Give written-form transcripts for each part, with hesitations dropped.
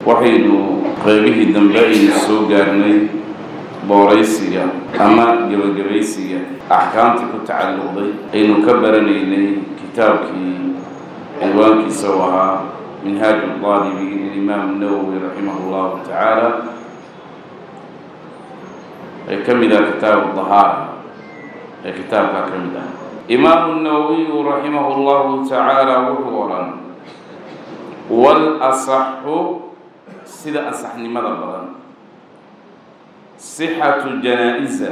Waxaynu qeybihii dambe aynu soo gaarnay booraysiga ama gebagabaysiga axkaamtii ku tacalluqday aynu ka baranaynay kitaabkii cinwaankiisa u ahaa Minhaaj Daalibiin lilimaam Nawowi raximah اllahu tacaala, ee ka mid ah Kitaabu Dahaara, ee kitaabkaa ka mid ah. Imaamu Nawowiyu raximah اllahu tacaala wuxuu odhan: "Walasaxu, sida asaxnimada badan, sixatu janaa-isa,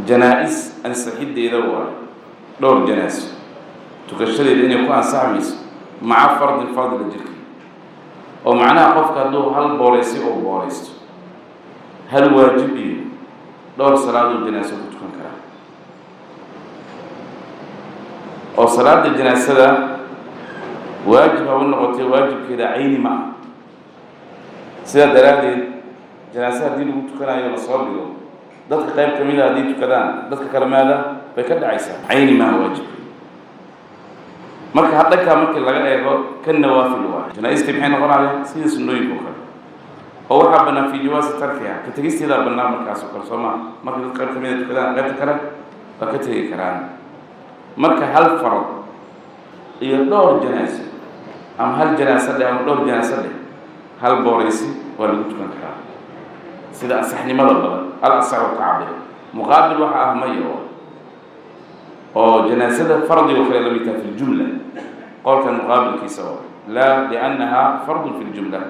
janaa-is ansaxiddeeda waayo, dhowr janaaso tukashadeeda inay ku ansaxmayso maca fardin, fardila jirka." Oo macnaha qofka hadduu hal booraysi oo booraysto, hal waajib iyo dhowr salaaduu janaaso ku tukan karaa. Oo salaada janaasada waajib haba noqotay, waajibkeeda cayni ma ah. Sidaa daraaddeed janaase haddii lagu tukanayo lasoo dhigo, dadka qayb ka mida haddii tukadaan, dadka kale maada bay ka dhacaysaa. Cayni maaha waajibkeeda. Marka hadhankaa markii laga eego, kan nawaafil waayo. Janaa-istii maxay noqonayaan? Sida sunnooyinka oo kale, oo waxaa bannaan fii jawaasi tarkiha, ka tegisteedaa bannaan markaas oo kale, soo maa? Marka dad qayb ka mida tukadaan, qaybta kale waa ka tegi karaan. Marka hal farad iyo dhowr janaaso, ama hal janaaso dheh ama dhowr janaaso dheh, hal booraysi waa lagu tukan karaa sida asaxnimada badan. Al asaxu ka cabiro, muqaabil waxa ah maya, oo janaasada fardigo kale la mid taha fi ljumla. Qolkan muqaabilkiisa oo laa, liannaha fardun fi ljumla.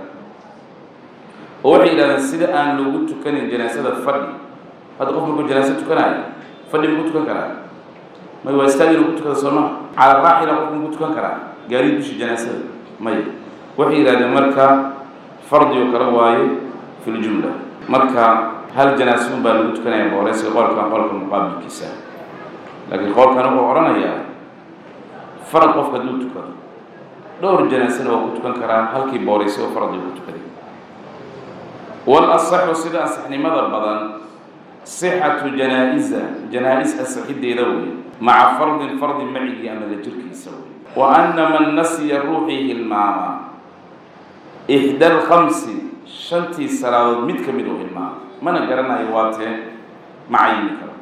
Oo waxay yidhahdeen, sida aan loogu tukanin janaasada fadhi. Hadda qof markuu janaaso tukanayo, fadhi maku tukan karaa? May, waa istaag inuu ku tukada, soo maa? Cala raaxila qofku maku tukan karaa gaariid dushi janaasada? Maya. Waxay yidhahdeen marka fardi oo kale waaye fi ljumla. Marka hal janaaso un baa lagu tukanaya booreysiga, qolkan qolka muqaabilkiisa. Laakiin qolkan wuxuu odhanayaa, farad qofka hadduu tukado, dhowr janaasana waa ku tukan karaa halkii booreysi oo faradi ku tukaday. "Walasaxu, sida asaxnimada badan, sixatu janaa-isa, janaa-is asaxideeda wey, maca fardin, fardi macigii ama la jirkiisa wey. Wa anna man nasiya, ruuxii hilmaama, ixda alkhamsi, shantii salaadood mid ka mid uu hilmaamo, mana garanayo waa tee, ma cayimi karo,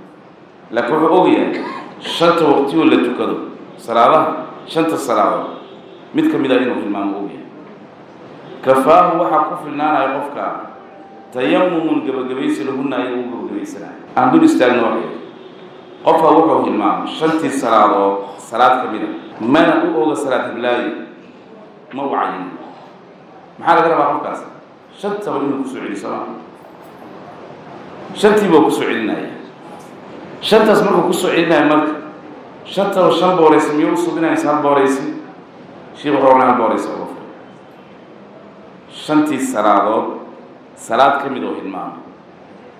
laakiin wuxuu ogyahay shanta waqtiyoo la tukado salaadaha, shanta salaadood mid ka mid a inuu hilmaamo ogyahay, kafaahu, waxaa ku filnaanaya qofka, tayamumun, gebagabaysi, lahuna, ayaga u gebagabaysanayo. Aan dul istaagno waxay. Qofka wuxuu hilmaamay shantii salaadood salaad ka mid a, mana u oga salaad hiblaayo, ma u cayin. Maxaa laga rabaa qofkaas? Shantaba inuu kusoo celiyo, sooma? Shantii buu kusoo celinaya. Shantaas markuu kusoo celinaya, marka shantaba shan booraysi miyuu usubinaya mise hal booraysi? Sheikh wuxuu oranaya hal booraysi uga furi. Shantii salaadood salaad ka mid oo hilmaamay,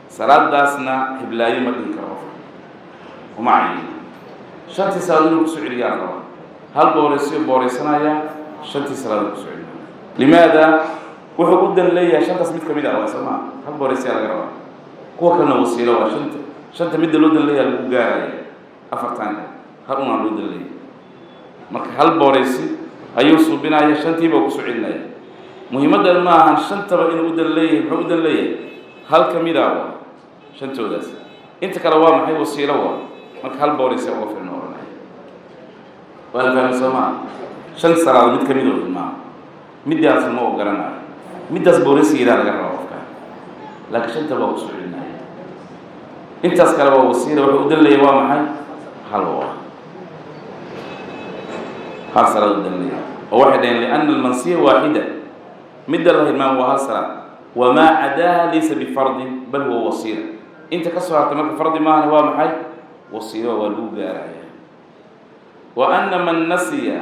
salaadaasna hiblaayo ma dhihi karo qofka, uma cayin. Shantii salaadood inuu kusoo celiyaa la rabaa. Hal booraysiyo booraysanaya, shantii salaadood kusoo celinaya. Limaada? Wuxuu u dan leeyahay shantaas mid kamid ah waa, soo maa? Hal booraysiyaa laga rabaa, kuwa kalena wasiilo waa. Shanta midda loo dan leeyahay lagu gaaraya, afartanka hal unaa loo dan leeyahay. Marka hal booraysi ayuu suubinaya, shantiiba kusoo celinaya. Muhiimaddan ma ahan shantaba inuu u dan leeyahay. Muxuu u dan leeyahay? Hal ka mid ah waa shantoodaas, inta kale waa maxay? Wasiilo waa. Marka hal booraysi uga filna oranaya. Waa la fahmay, soo maa? Shan salaadood mid kamid oo hilmaamo, middaas ma u garanayo, middaas booraysigeedaa laga rabaa qofka, laakiin shanta baa kusoo celinaya. Intaas kale waa wasiila. Wuxuu u dan leeyahay waa maxay? Hal waa hal salaad u dan leeyahay. Oo waxay dhaheen: lianna almansiya waaxida, midda la hilmaamo waa hal salaad, wamaa cadaaha laysa bifardin bal huwa wasiila. Inta ka soo hartay marka fardi maahane, waa maxay? Wasiilo, waa lagu gaaraya. Wa anna man nasiya,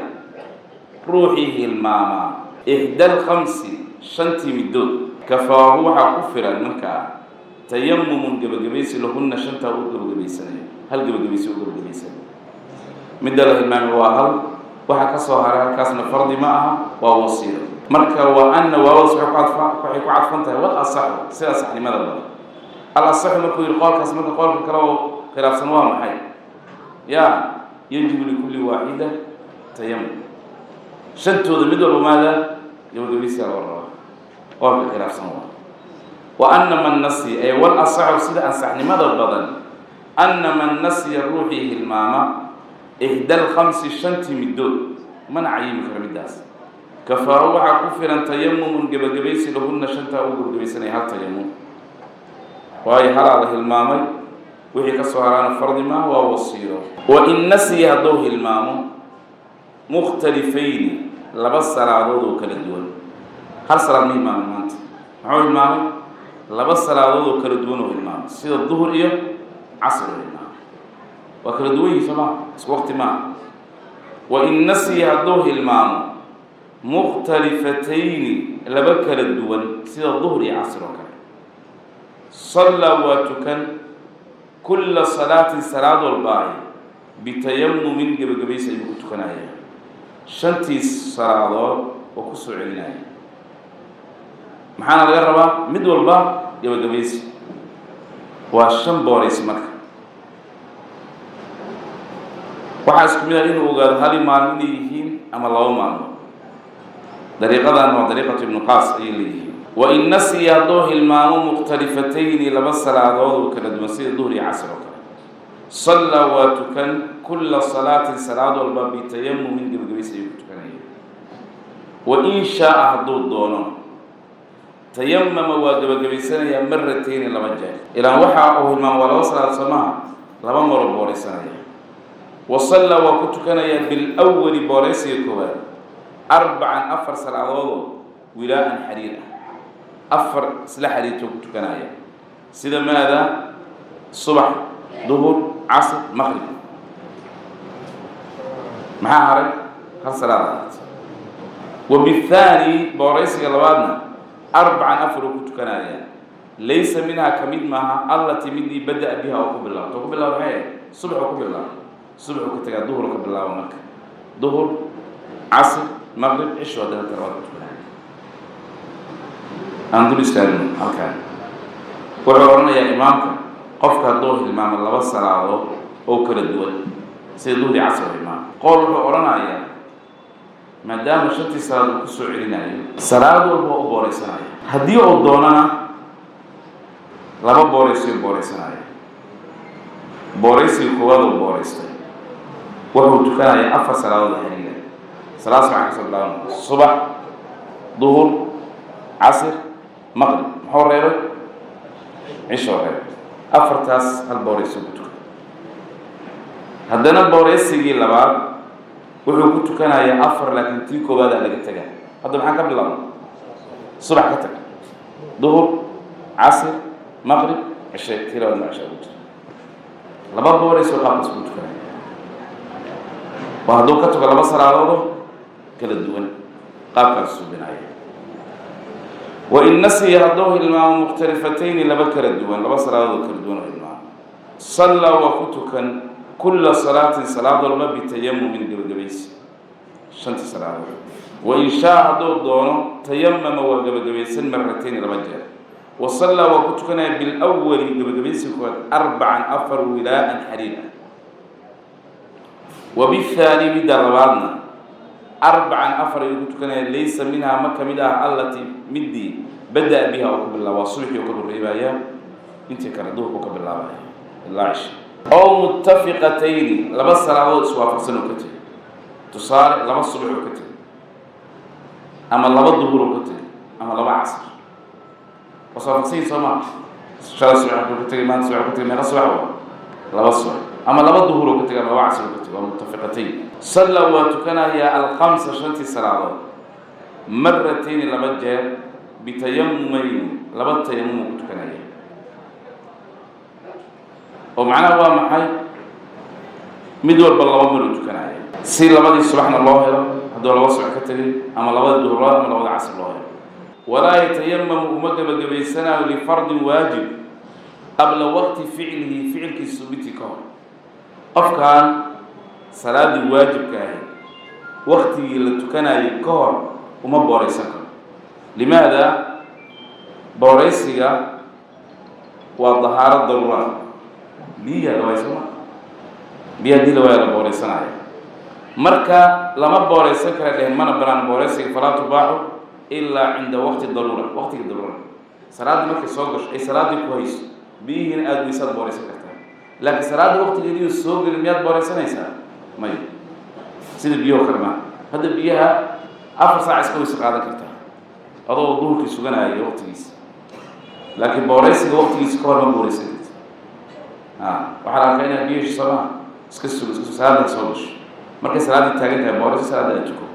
ruuxii hilmaamaa, ixda alkhamsi, shantii middood, kafaahu, waxaa ku filan markaa, tayamumun, gebagabaysi, lahunna, shantaa u gebagabaysanayo. Hal gebagabaysi u gebagabaysanayo. Midda la hilmaamay waa hal, waxa ka soo haray halkaasna fardi ma aha, waa wasiilo. Marka waa anna waawadaas waxay ku cadfan tahay wal asaxu, sida asaxnimada badan. Al asaxu markuu yihi qolkaas, marka qolka kale oo khilaafsan waa maxay? Ya yajibu likulli waaxida tayamum, shantooda mid walba maada. Gabagabaysigaa loo rabaa, qowlka khilaafsan waa wa ana man nasiya ay wal asaxu, sida ansaxnimada badan, ana man nasiya, ruuxii hilmaama, ixda alkhamsi, shantii middood, mana cayimi karo middaas, kafaahu, waxaa ku filan, tayamumun, gebagabaysi, lahunna, shantaa uu gebagabaysanaya hal tayamum. Waayo, halaa la hilmaamay, wixii ka soo haraana fardi maaha, waa wasiilo. Wa in nasiya, hadduu hilmaamo, mukhtalifayni, laba salaadood oo kala duwan. Hal salaad ma hilmaamay maanta, muxuu hilmaamay? Laba salaadood oo kala duwan oo hilmaamay, sida duhur iyo casr oo hilmaamay, waa kala duwan yihin, soo maa? Isku waqti maaha. Wa in nasiya, hadduu hilmaamo, mukhtalifatayni, laba kala duwan, sida duhur iyo casr oo kale, sallaa, waa tukan, kulla salaatin, salaad walbaahi, bitayamumin, gebagabaysi ayuu ku tukanaya, shantii salaadood oo ku soo celinaya. Maxaana laga rabaa? Mid walba gebagabaysi, waa shan booraysi. Marka waxaa isku mid ah inuu ogaado hali maalmo inay yihiin ama laba maalmo. Dariiqadan waa dariiqatu Ibnu Qaas ayay leeyihiin. Wa in nasiya, hadduu hilmaamo, mukhtalifatayni, laba salaadood oo kala duwan, sida duhr iyo casr oo kale, sallaa, waa tukan, kulla salaatin, salaad walba, bitayamumin, gebagabaysi ayuu ku tukanaya. Wa in shaaa, hadduu doono, tayamama, waa gebagabaysanayaa, maratayni, laba jeer. Ilaan waxa uu hilmaamo waa laba salaad, soo maha? Laba maro booraysanaya. Wa sallaa, waa ku tukanayaa, bilwali, booraysiga koowaad, arbacan, afar salaadoodoo, wilaa'an, xariir ah, afar isla xariirtoo ku tukanaya, sida maada? Subax, duhur, casr, maqrib. Maxaa haray? Hal salaad ahayd. Wa bithaani, booraysiga labaadna, arbacan, afar uu ku tukanaya, laysa minhaa, ka mid maaha, allatii, midii, bada'a biha, oo ku bilaabto, oo ku bilaabto. Maxay ahayd? Subax oo ku bilaabo, subaxuu ka tagaa, duhur ka bilaabo. Marka duhur, casr, maqrib, cisho, haddana talabaad ku tukanaya. Aan dul istaagno halkaan. Wuxuu odhanayaa imaamka, qofka hadduu hilmaamo laba salaadood oo kala duwan, sida duhri, casr, hilmaamo, qowl wuxuu odhanayaa, maadaama shantii salaad uu ku soo celinayo, salaad walba waa u booraysanaya. Haddii uu doonana, laba booraysiyo booraysanaya. Booraysiga koowaad uu booraystay, wuxuu tukanayaa afar salaadood xiriira. Salaad subax kasoo bilaabana, subax, duhur, casr, maqrib. Muxuu reebay? Cishoo reebay. Afartaas hal booraysiyo ku tukan. Haddana booraysigii labaad wuxuu ku tukanayaa afar, laakiin tii koobaadaa laga tegaa. Hadda maxaan ka bilaabna? Subax ka tag, duhur, casr, maqrib, cishe. Tii labaadna cisha ugu jira. Laba boorayso qaabkaas ku tukanaya waa hadduu ka tago laba salaadoodoo kala duwan, qaabkaas suubinaya. Wa in nasiya, hadduu hilmaamo, mukhtalifatayni, laba kala duwan, laba salaadood oo kala duwan oo hilmaamo, sallaa, waa ku tukan, kulla salaatin, salaad walba, bitayamumin, gebagabaysi, shantii salaadood. Wa in shaa, hadduu doono, tayamama, waa gebagabaysan, maratayni, laba jeer. Wa sallaa, waa ku tukanaya, bilwali, gebagabaysi koowaad, arbacan, afar, wilaa'an, xariir ah. Wa bithaani, midda labaadna, arbacan, afar ayuu ku tukanaya, laysa minhaa, ma kamid ah, allatii, midii, bada'a biha, oo ku bilaaba. Waa subaxii oo ka horreebaya, intii kale duhurku ka bilaabaya ilaa cisha. Ow muttafiqatayni, laba salaadood iswaafaqsan oo ka tegay, tusaale laba subax oo ka tegay, ama laba duhur oo ka tegay, ama laba casr, waa iswaafaqsan yihin, soo maa? Shalay subax buu ka tegay, maanta subax ka tegay, meeqa subax? Waa laba subax. Ama laba duhur oo ka tegay, ama laba casr oo ka tegay, waa muttafiqatayn. Salla, waa tukanayaa, alkhamsa, shantii salaadood, maratayni, laba jeer, bitayamumayn, laba tayamum uu ku tukanaya. Oo macnaha waa maxay? Mid walba laba maruu tukanaya, si labadii subaxna loo helo hadduu laba subax ka tegay, ama labada duhurlaad, ama labada casr loo helo. Walaa yatayamamu, uma gebagabaysanayo, lifardin, waajib, qabla waqti ficlihi, ficilkiisa subintii ka hor. Qofkan salaadii waajibka ahayd waktigii la tukanayay ka hor uma booraysan karo. Limaada? Booraysiga waa dahaaro daruura, biyaha la waay, sooma? Biyaha hadii la waaya la booraysanaya. Marka lama booraysan kara dhehen, mana banaan booraysiga, falaa tubaaxu. Ilaa cinda waqti daruura, waqtiga daruura, salaaddii markay soo gasho ay salaaddii ku hayso, biyihiina aada weysaad booraysan kartaa. Laakiin salaadda waqtigeediiu soo gelin, miyaad booraysanaysaa? Maya. Sida biyaho kale maaha. Hadda biyaha 4 saac iska weyse qaadan kartaa adoo duhurkii suganaayo waqtigiisa, laakiin booraysiga waqtigiisa ka hor ma booraysan karti. A waxaa la arkaa inaad biyo hesho, soo maha? Iska sugo, iska sug, salaadda soo gasho. Markay salaaddii taagan tahay, boorayso, salaadda aad tuko,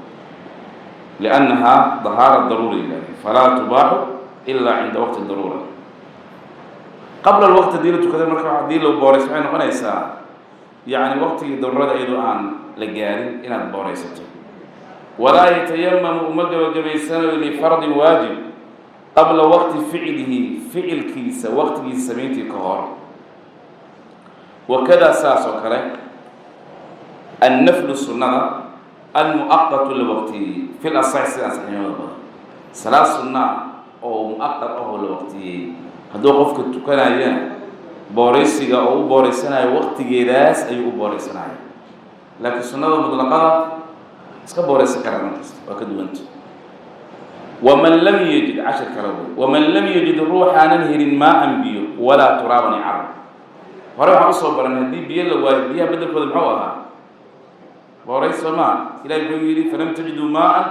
liannahaa dahaara daruura yidhahde, falaa tubaaxu ilaa cinda waqti daruura. Qabla alwaqti hadii la tukada, marka haddii la boorayso, waxay noqonaysaa yacni waqtigii daruurada iyadoo aan la gaarin inaad booraysato. Walaa yatayamamu, uma gabagabaysanayo, lifardin waajib qabla waqti ficlihi, ficilkiisa waqtigiisa samayntii ka hor. Wakadaa, saas oo kale, annaflu, sunnada almu'aqatu, la waqtiyey, fi lasax, sida ansaxnimada badan. Salaad sunnaa oo mu'aqad ahoo la waqtiyey hadduu qofka tukanayana, booraysiga oo u booraysanayo waqtigeedaas ayuu u booraysanaya. Laakiin sunnada mutlaqada iska booraysan karaa markasta, waa ka duwanta. Waman lam yajid, cashir kale wey. Waman lam yajid, ruuxaanan helin, maaan, biyo, walaa turaaban, carab. Hore waxaan usoo baranay haddii biyo la waayo, biyaha beddelkooda muxuu ahaa? Boorays, soo maa? Ilahi muxuu yidhi? Falam tajiduu maaan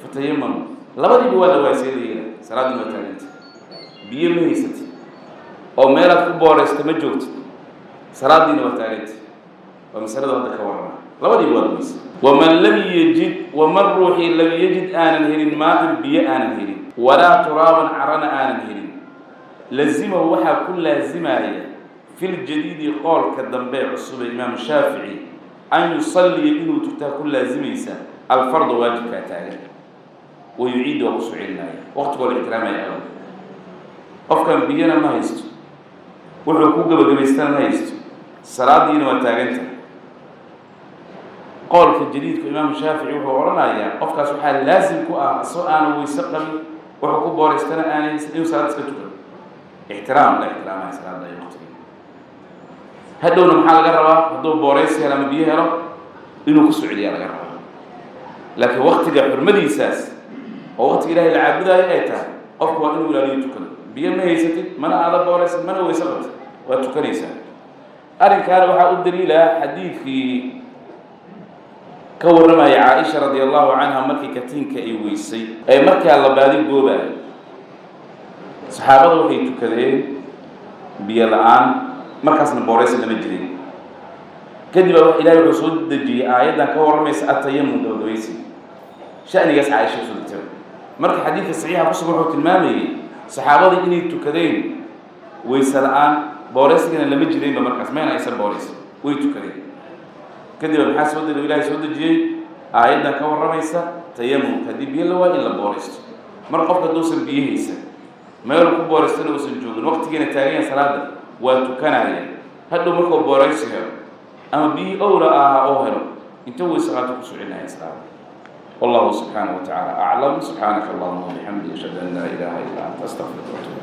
fatayamamu. Labadiiba waa la waayay, see la yeela? Salaaddii waa taaganta, biyo ma haysatid oo meelaad ku booraysto ma joogtid, salaaddiina waa taaganta. Waa masalada hadda ka warrama. Labadiiba waad weyse. Waman lam yajid, waman ruuxii, lam yajid, aanan helin, maaan, biyo aanan helin, walaa turaaban, carana aanan helin, lazimahu, waxaa ku laazimaya, fi ljadiidi, qoolka dambe cusube imaamu Shaafici, an yusalliya, inuu tugtaa ku laazimaysa, alfarda, waajibkaa taagan, wa yuciidu, waa kusoo celinaya. Waqtigoo la ixtiraamaya awal. Qofkan biyana ma haysto, wuxuu ku gebagabaystana ma haysto, salaadiina waa taaganta. Qoolka jadiidku imaamu Shaafici wuxuu odhanayaa qofkaas waxaa laasim ku ah, asoo aanu weyse qabin, wuxuu ku booraystana aanay haysan, inuu salaad iska tukado. Ixtiraam la ixtiraamaya salaada iyo waqtiga. Hadhowna maxaa laga rabaa? Hadduu booraysi helo ama biyo helo, inuu kusoo celiyaa laga rabaa. Laakiin waktiga xurmadiisaas oo waqtiga Ilahay la caabudaayo ay tahay, qofku waa inuu ilaaliyo, tukado. Biyo ma haysatid, mana aada booraysid, mana weyse qabtid, waa tukanaysaa. Arrinkaana waxaa u daliila xadiidkii ka warramaya Caaisha radia allahu canha, markii katiinka ay weysay ee markaa la baadi goobayo, saxaabada waxay tukadeen biyo la-aan, markaasna booraysi lama jirin. Kadib baa Ilahay wuxuu soo dejiyey aayaddan ka warramaysa atayamum, gabagabaysi. Shanigaas Caaisha usoo degtay. Marka xadiidka saxiixa kusugan wuxuu tilmaamayey saxaabada inay tukadeen weyse la-aan, booraysigana lama jiraynba markaas, mayna aysan booraysi, way tukadeen. Kadib maxaa soo degay? Ilahay soo dejiyey aayaddan ka warramaysa tayamumka, haddii biyo la waayo in la booraysto. Mar qofka hadduusan biyo haysan, meel ku booraystana uusan joogin, waqtigiina taagan yahay salaada, waa tukanaya. Hadhow markuu booraysi helo ama biyi owla ahaa oo helo, inta weyse qaato kusoo celinaya salaada. Wallahu subxaanahu wa tacaala aclam. Subxaanaka allahuma wabixamdik, ashhadu an laa ilaha illa anta, astaqfiruka watuub.